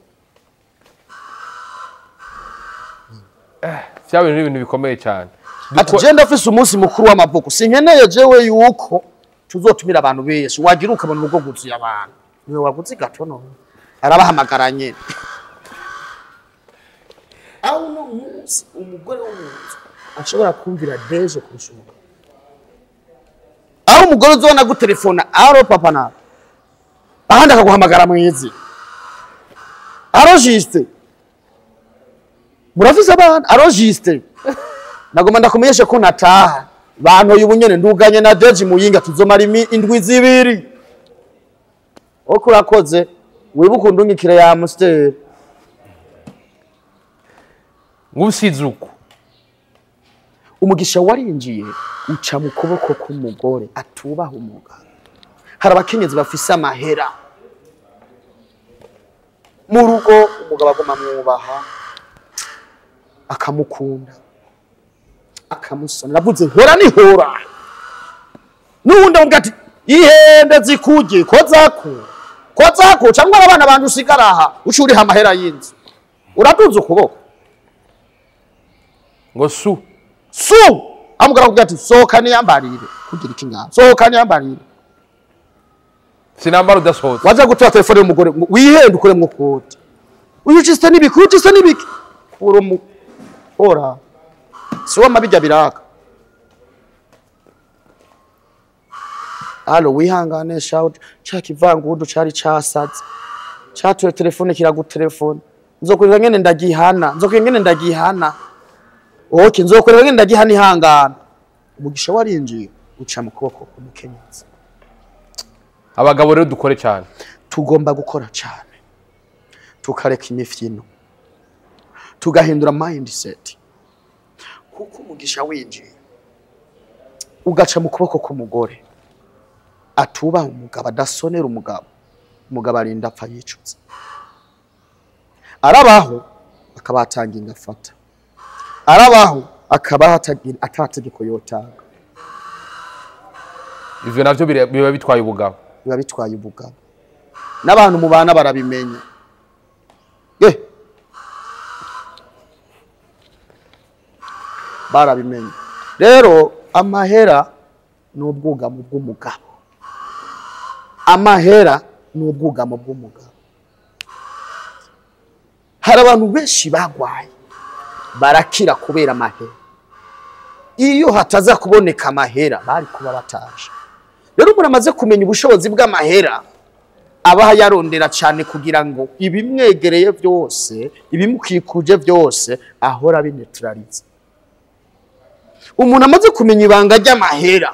Vya bintu ni ibintu bikomeye cyane. Ati je ndafise umunsi mukuru w'amavuko, sinkeneye jewe yuko tuzotumira abantu benshi, wagira ukabona urugo rwuzuye abantu. Niwe waguze gato none. Arabahamagaranye. Aho uno munsi umugore wo mu nzu ashobora kumvira deje kurusha umugabo. Aho umugore uzobona gutelefona, aro papa nawe. Ahandi akaguhamagara mwizi. Aro Juste. Murafise abana, aro Juste. Nagomba ndakumenyeshe ko nataha. Bantoye ubunyene nduganye na Deji Muyinga tuzomara indwi zibiri. Oko urakoze, wibuke undungikire ya Amstel. Ngusize uko. Umugisha warinjiye uca mu kuboko k'umugore atubaha umugabo. Hari abakenyezi bafise amahera mu rugo, umugabo aguma amwubaha, akamukunda, akamusona. Navuze hora ni hora. N'uwundi amubwira ati ihende zikuje kozako kozako, cyangwa abana banje usigara aha uca uriha amahera y'inzu. Uraduza ukuboko ngo su su, amubwira akubwira ati sohoka niyambarire, kugira iki ngaho, sohoka niyambarire. Sinambara udasohotse. Waza gutora telefone y'umugore ngo wihende ukuremwo kote. Uyu ciste nibiki, uyu ciste nibiki. Kuro mu ora. Si wa mabijya biraka. Alo wihangane shout cha kivangudu cari casaze. Catuye telefone kiragutelefone. Nzokurira ngene ndagihana, nzokurira ngene ndagihana. Okay, nzokurira ngene ndagihana ihangana. Umugisha warinjiye uca mu kuboko k'umukenyezi. Abagabo rero dukore cyane. Tugomba gukora cyane. Tukareka imifyino. Tugahindura mindset. Kuko umugisha winjiye ugaca mu kuboko k'umugore atubaha umugabo, adasonera umugabo, umugabo arinda apfa yicutse. Arabaho akaba atanga ingafata. Arabaho akaba atategeko yotanga. Ivyo navyo biba bitwaye ubugabo. Biba bitwaye ubugabo. N'abantu mubana barabimenya. Barabimenya. Rero amahera n'ubwugamo bw'umugabo. Amahera n'ubwugamo bw'umugabo. Hari abantu benshi bagwaye barakira kubera amahera. Iyo hataza kuboneka amahera bari kuba bataje. Rero umuntu amaze kumenya ubushobozi bw'amahera abaha yarondera cyane kugira ngo ibimwegereye byose, ibimukikuje byose ahora bineutralize. Umuntu amaze kumenya ibanga ry'amahera,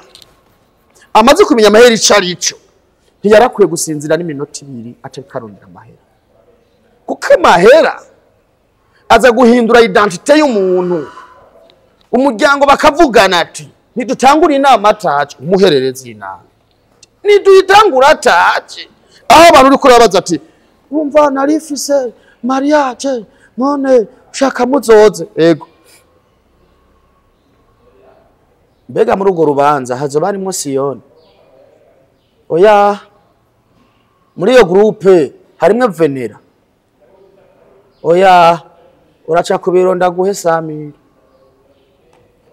amaze kumenya amahera ico ari cyo, ntiyarakwiye gusinzira n'iminota ibiri atariko amahera. Kuko amahera aza guhindura identité y'umuntu. Umuryango bakavugana ati ntidutangura inama ataje, umuhererezi inama. Ntiduyitangura ataje. Aho abantu uriko urabaza ati wumva narifise mariage none ushaka muzoze. Ego. Mbega muri urwo rubanza hazoba harimwo Siyoni? Oya. Muri iyo groupe harimwo Venera? Oya. Uraca kubironda guhe Samira.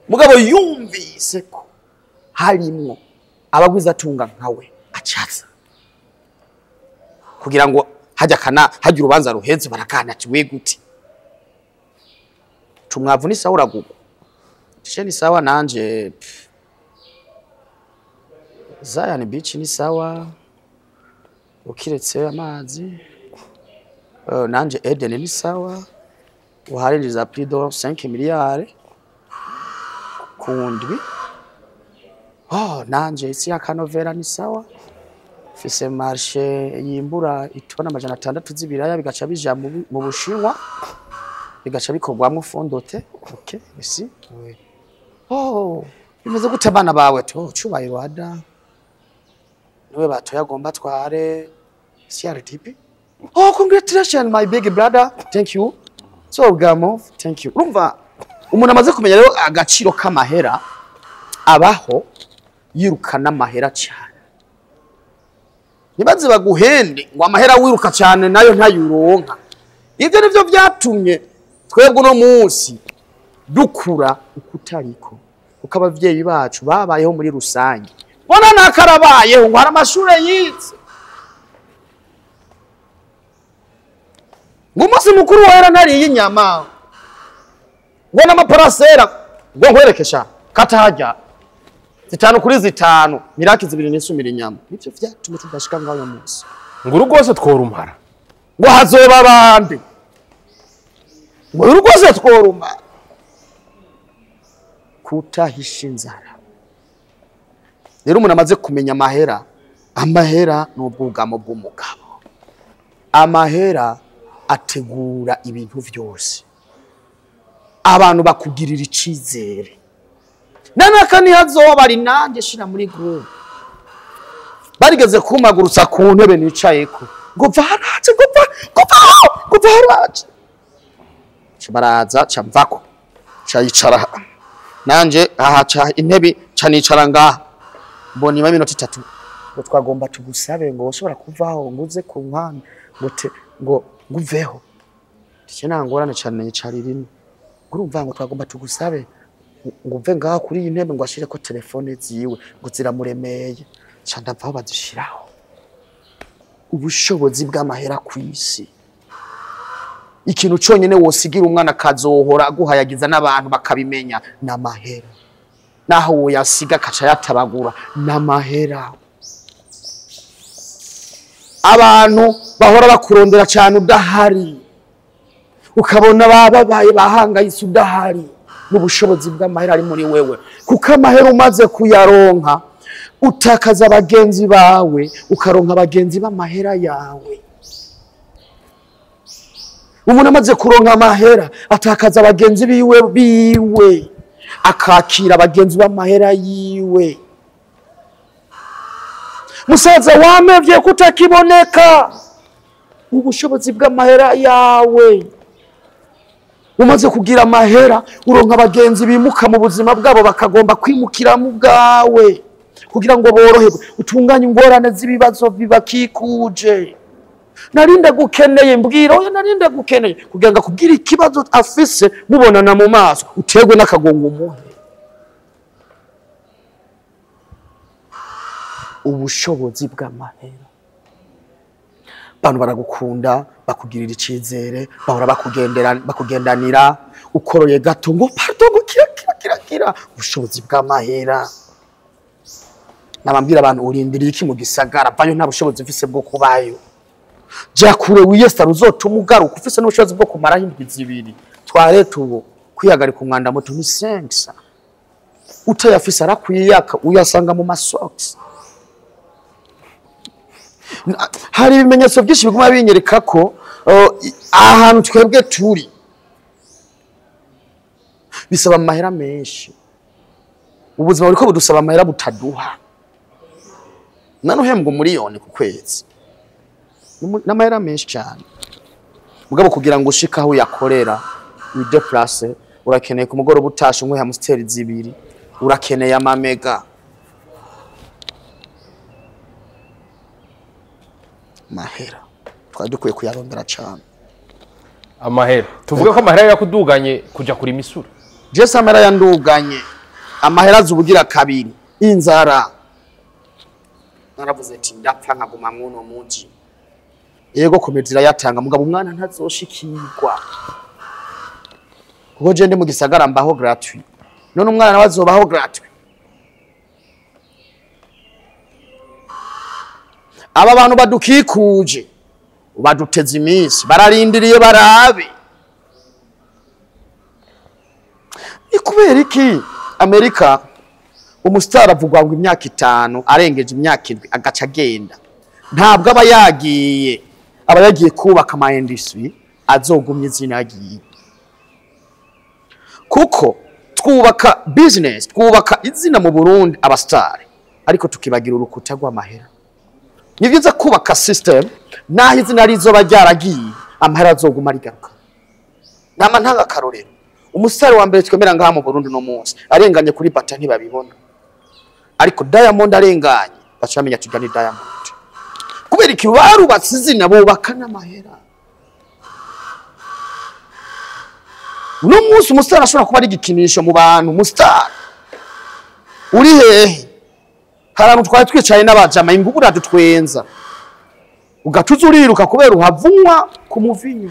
Mugabo yumvise ko harimwo abagwiza atunga nkawe acaza kugira ngo hajya kana hajya urubanza ruheze barakana ati we gute tumwavu ni sawa uragugwa tishe ni sawa nanje Zion Beach ni sawa ukiretse amazi nanje Eden ni sawa uharinjiza plus de 5 milliards kundwi. Oh, nanje isi ya Kanovera ni sawa fise marché yimbura itona 600 z'ibiraya bigaca bija mu Bushinwa bigaca bikorwamwo fondote. Okay, isi oh bimeze gute bana bawe? To cubahiro ada niwe batoya agomba tware CRTP. Oh, congratulations my big brother, thank you. So gamo, thank you. Urumva umuntu amaze kumenya rero agaciro k'amahera abaho yirukana amahera cyane. Nibaze baguhende ngo amahera wiruka cyane nayo ntayuronka. Ivyo nivyo vyatumye twebwe no munsi dukura ukutariko, kuko abavyeyi bacu babayeho muri rusange. Bona nakarabayeho ngo hari amashure yize. Ngo umunsi mukuru wera nariye inyama ngo n'amaparasera ngo nkwerekesha katajya 5 kuri 5 miraki 2 nisumira inyama. Nivyo vyatumye tudashika ngaho munsi. Ngo urugose tworumara ngo hazoba abandi, ngo urugose tworumara. Kutahisha inzara. Rero umuntu amaze kumenya amahera, amahera ni ubwugamo bw'umugabo. Amahera ategura ibintu vyose. Abantu bakugirira icizere. Nanaka nihazoba ari nanje shira muri group. Barigeze kumagurutsa ku ntebe nicayeko. Ngo va haraje, ngo va, ngo va, ngo va haraje. Baraza ca mvako. Ca yicara. Nanje aha ca intebe ca nicara ngaha. Mbona ima minota 3. Ngo twagomba tugusabe ngo ushobora kuvaho ngo uze ku nkana ngo ngo nguveho. Tike nangorane cyane yicarira ino. Urumva ngo twagomba tugusabe ngo uve ngaho kuri iyi ntebe ngo ashire ko telefone ziwe ngo ziramuremeye. Ca ndavaho bazishiraho. Ubushobozi bw'amahera kwisi. Ikintu cyonyine wosigira umwana kazohora aguhayagiza n'abantu bakabimenya n'amahera. Naho woyasiga akaca yatabagura n'amahera. Abantu bahora bakurondera cyane udahari, ukabona bababaye bahangayitse udahari, n'ubushobozi bw'amahera ari muri wewe. Kuko amahera umaze kuyaronka utakaza abagenzi bawe, ukaronka abagenzi b'amahera yawe. Umuntu amaze kuronka amahera atakaza abagenzi biwe, akakira abagenzi b'amahera yiwe. Musaza wamevye kutakiboneka, ubushobozi bw'amahera yawe. Umaze kugira amahera uronka abagenzi bimuka mu buzima bwabo bakagomba kwimukira mu bwawe kugira ngo boroherwe, utunganye ingorane z'ibibazo bibakikuje. Narinda gukeneye mbwira, oya narinda gukeneye, kugira ngo akubwire ikibazo afise mubonana mu maso utegwe n'akagongo umuhe. Ubushobozi bw'amahera. Abantu baragukunda, bakugirira icizere, bahora bakugendera, bakugendanira. Ukoroye gato ngo pardon, ngo kira kira kira kira. Ubushobozi bw'amahera. Nabambwira abantu, urindiriye iki mu gisagara? Vayo, nta bushobozi ufise bwo kubayo. Jya kure wiyesara, uzotuma ugaruka ufise n'ubushobozi bwo kumaraho indwi 2. Twarete ubu kwihagarika umwanda muto ni 500, utayafise arakwiyaka, uyasanga mu masokisi. Hari ibimenyetso byinshi biguma binyereka ko ahantu twebwe turi bisaba amahera menshi. Ubuzima buriko budusaba amahera butaduha. None uhembwa 1 miliyoni ku kwezi, n'amahera menshi cyane. Mugabo kugira ngo ushike aho uyakorera, widéplace, urakeneye ku mugoroba utashe unywe Amstel 2, urakeneye amamega. Mahera twari dukwiye kuyarondera cyane. Amahera, tuvuge ko amahera yakuduganye kuja kurima isura? Jese amahera yanduganye, amahera aza ubugira kabiri inzara. Naravuze ati ndapfa nkaguma mw'uno muji. Yego, komeza irayatanga, mugabo umwana ntazoshikirwa, kuko je ndi mu gisagara mbaho gratuit. None umwana nawe azobaho gratuit? Aba bantu badukikuje baduteze iminsi, bararindiriye barabe. Ni kubera iki Amerika umusitari avugwa ngo imyaka 5, arengeje imyaka 7 agaca agenda? Ntabwo aba yagiye, aba yagiye kubaka ama industry azogumya izina yagiye. Kuko twubaka business, twubaka izina mu Burundi abasitari, ariko tukibagira urukuta rw'amahera. Ni byiza kubaka system naho izina rizoba ryaragiye, amahera azoguma rigaruka. Nama ntanga akarorero: umusitari wa mbere twemera ngaha mu Burundi no munsi arenganye kuri bata ntibabibona, ariko Diamond arenganye baca bamenya tujya ni Diamond. Kubera iki? Barubatse izina, bubaka n'amahera. Uno munsi umusitari ashobora kuba ari igikinisho mu bantu. Umusitari uri hehe? Hari ahantu twari twicaye n'abajama, imvubu uradutwenza, ugaca uza uriruka kubera uhavunwa ku muvinyu.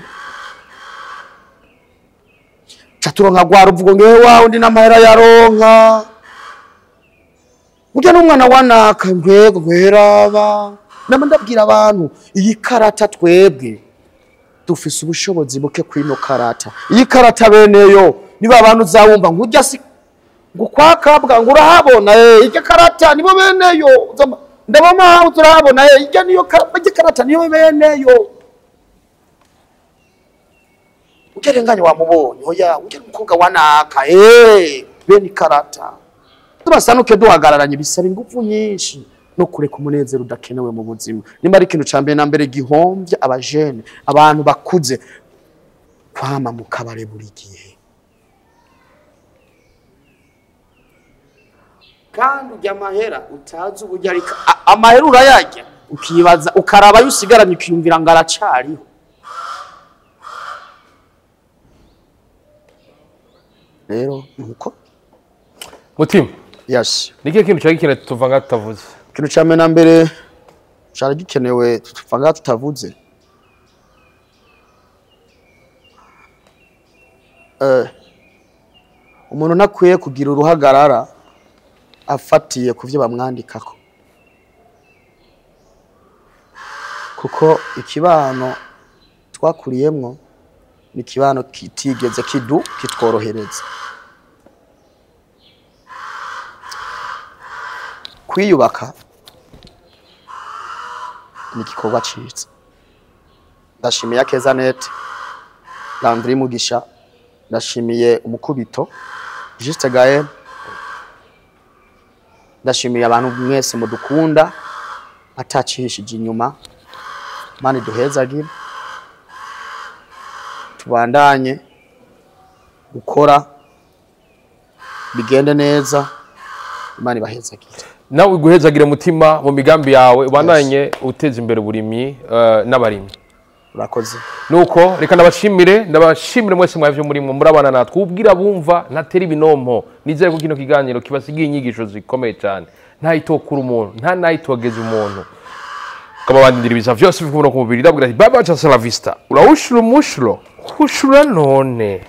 Ca turonka rwa ruvugo ngewe wawe undi n'amahera yaronka, urya n'umwana wa naka, ngwego ngweraba. Nama ndabwira abantu, iyi karata twebwe dufise ubushobozi buke kwino karata. Iyi karata beneyo niba abantu uzawumva ngo urya si ngo kwa kabwa, ngo urahabona, irya karata nibo beneyo. Ndabona turahabona, irya niyo irya karata niyo beneyo. Ugerenganye wamubonye, oya, urya umukobwa wa naka, bene karata. Tubasanuke duhagararanye bisaba ingufu nyinshi no kureka umunezero udakenewe mu buzima. Nimba ari ikintu ca mbere na mbere gihombya abajene, abantu bakuze, kwama mu kabare buri gihe. Kandi urya amahera utazi uburyo, ariko amahera urayarya ukibaza, ukaraba ayo usigaranye, ukiyumvira ngo aracariho. Rero nuko. Mutima, Yes. ni ikihe kintu cyari gikenewe tuva ngaha tutavuze? Ikintu ca mbere na mbere cari gikenewe tuva ngaha tutavuze, umuntu ntakwiye kugira uruhagarara afatiye ku vyo bamwandikako, kuko ikibano twakuriyemwo ni ikibano kitigeze kitworohereza. Kwiyubaka ni igikorwa ciza. Ndashimiye Akeza Net, Landry Mugisha, ndashimiye umukubito Juste Gaël, ndashimiye abantu mwese mudukunda atacishije inyuma. Mani duhezagire, tubandanye gukora bigende neza. Imana ibahezagire. Nawe iguhezagire mutima mu migambi yawe, ubandanye uteza imbere uburimyi n'abarimyi. Urakoze. Nuko reka ndabashimire, ndabashimire mwese mwavyo murimwo murabana natwe. Ubwira bumva ntatera ibinompo. Nizere ko kino kiganiro kibasigiye inyigisho zikomeye cyane. Ntayitokura umuntu, nta nayitogeza umuntu. Kama bandindira ibiza vyose bikubuno ku mubiri, ndabwira ati bye bye, ciao, la vista, urawushura umushuro hushura none.